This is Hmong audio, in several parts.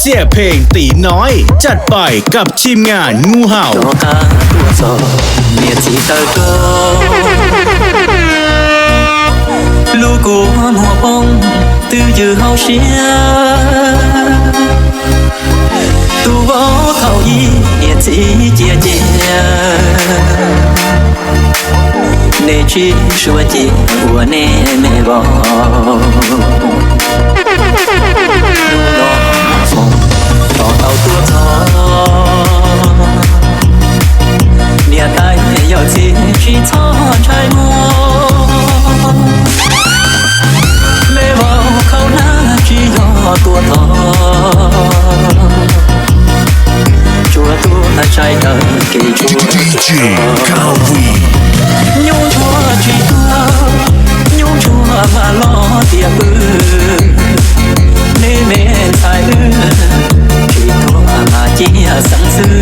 Xiam Pheej Tiv Noib จัดไปกับทีมงาน Ngu Hau. Rov qab tuaj txog niam txiv taw rog, lub kua muag poob twb ywg hauv siab. Tus vauv thaum ub niam txiv cia cia, nej tsis suav cia ua nej me vauv. Hnub no hmo to tau tuaj txog, niam tais yawm txiv tsis txhob ntshai muag. Me vauv khau nab tsis yog tuaj tog, tsuas tuaj tsaib daws kev tsuas tsuag. Nyuj ntsuag tsis tuag, nyuj ntsuag mas los tiam pw. Nej me ntxhais wb tsis tuag mas cia xeeb xwb.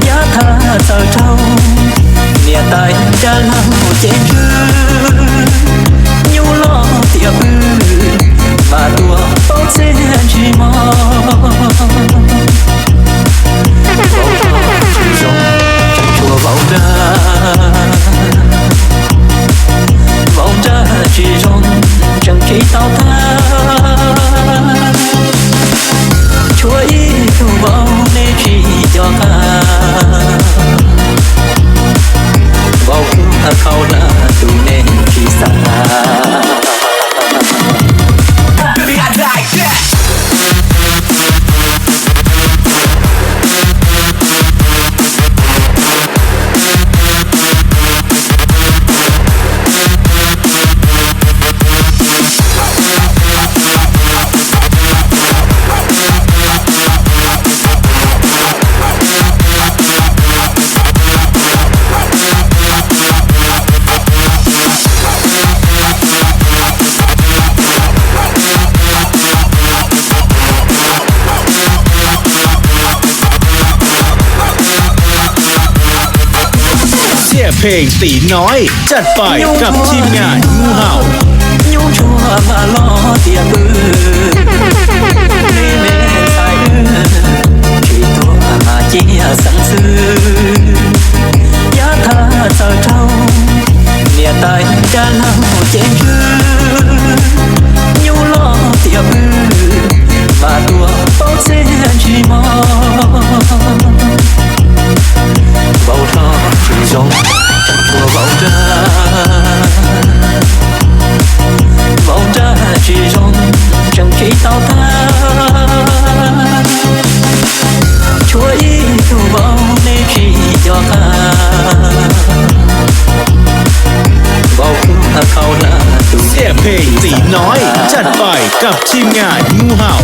Yav tag txawm raug niam tais caj laug cev ntswg, nyuj los tiam pw mas tuaj paub txiaj ntsig mog. Vauv nrog tsis zoo tseem tshuav vauv nrag, vauv nrag tsis zoo tseem tsis tau tag. Tshuav ib tug vauv nej tsis nco qab, vauv kuj khau nab tus nej tsis xav. Xiam Pheej Tiv Noib จัดไปกับทีมงาน Ngu Hau. Nyuj ntsuag mas los tiam pw, nej me ntxhais wb tsis tuag mas cia xeeb xwb. Yav tag txawm raug niam tais caj laug cev ntswg, nyuj los tiam pw mas tuaj paub txiaj ntsig mog. Vauv hlob tsis zoo tseem tshuav vauv nrag, vauv nrag tsis zoo tseem tsis tau tag. Tshuav ib tug vauv nej tsis nco qab, vauv kuj khau nab tus Xiam Pheej Tiv Noib จัดไปกับทีมงาน Ngu Hau.